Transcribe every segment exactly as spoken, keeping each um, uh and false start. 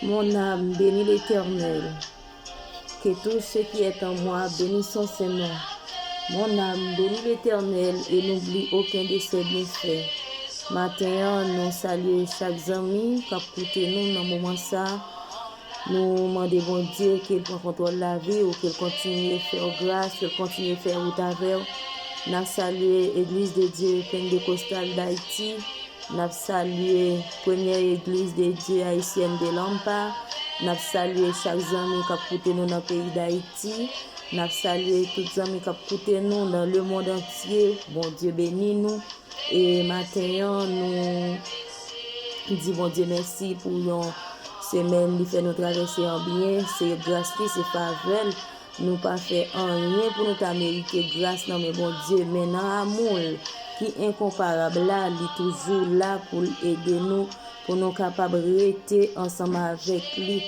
Mon âme, bénis l'Éternel. Que tout ce qui est en moi bénisse son saint nom. Mon âme, bénis l'Éternel et n'oublie aucun de ses bienfaits. Maten an, nou salye chak zanmi k ap koute nou nan moman sa. Nou mande Bondye ke l pran kontwòl lavi w, ke l kontinye fè w gras, ke l kontinye fè wout avè w. N ap salye Église de Dieu Pentecostal d'Haïti. N ap salye Premyè Egliz de Dye Ayisyèn de Lampa. N ap salye chak zanmi k ap koute nou nan peyi Dayiti. N ap salye tout zanmi k ap koute nou nan lemonn antye. Bondye beni nou. E maten an, nou di Bondye mèsi pou yon semèn li fè nou travèse an byen. Se gras li, se favè l. Nou pa fè anyen pou nou ta merite gras nan men Bondye, men nan amou l ki enkonparab la, li toujou la pou l ede nou, pou nou kapab rete ansanm avèk li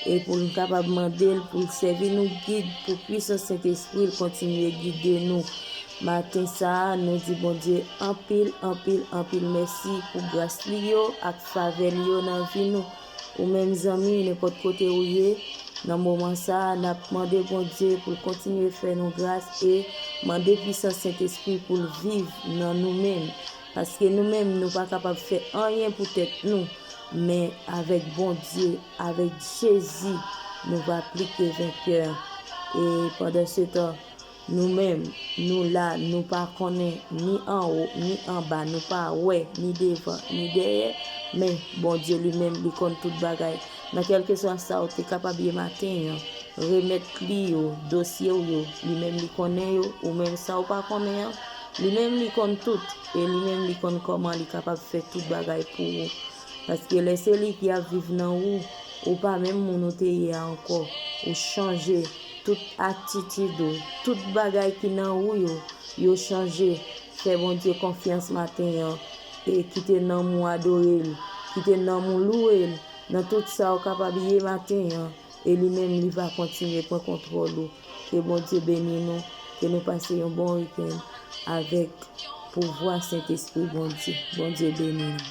e pou nou kapab mande l pou l sèvi nou gid, pou pwisans Sentespri l kontinye gide nou. Maten sa a, nou di Bondye anpil, anpil, anpil mèsi pou gras li yo ak favè li yo nan vi nou. Ou menm zanmi, nenpòt kote ou ye, nan moman sa a, n ap mande Bondye pou l kontinye fè nou gras e mande pwisans Sentespri pou l viv nan nou menm. Paske nou menm, nou pa kapab fè anyen pou tèt nou, men avèk Bondye, avèk Jezi, nou va pli ke venkè. E pandansetan, nou menm, nou la, nou pa konnen ni anwo, ni anba, nou pa wè, ni devan, ni dèyè, men Bondye li menm, li konn tout bagay. Nan kèlkeswa sa ou te kapab ye maten an, remèt li yo, dosye w yo, li menm li konnen yo, ou menm sa ou pa konnen an, li menm li konn tout, e li menm li konn kòman li kapab fè tout bagay pou ou. Paske lè se li ki ap viv nan ou, ou pa menm moun ou te ye a ankò. Ou chanje, tout atitid ou, tout bagay ki nan ou yo, yo chanje. Fè Bondye konfyans maten an, e kite nanm ou adore l, kite nanm ou louwe l nan tout sa ou kapab ye maten an, e li menm li va kontinye pran kontwòl ou. Ke Bondye beni nou, ke nou pase yon bon wikenn avèk pouvwa Sentespri Bondye. Bondye beni nou.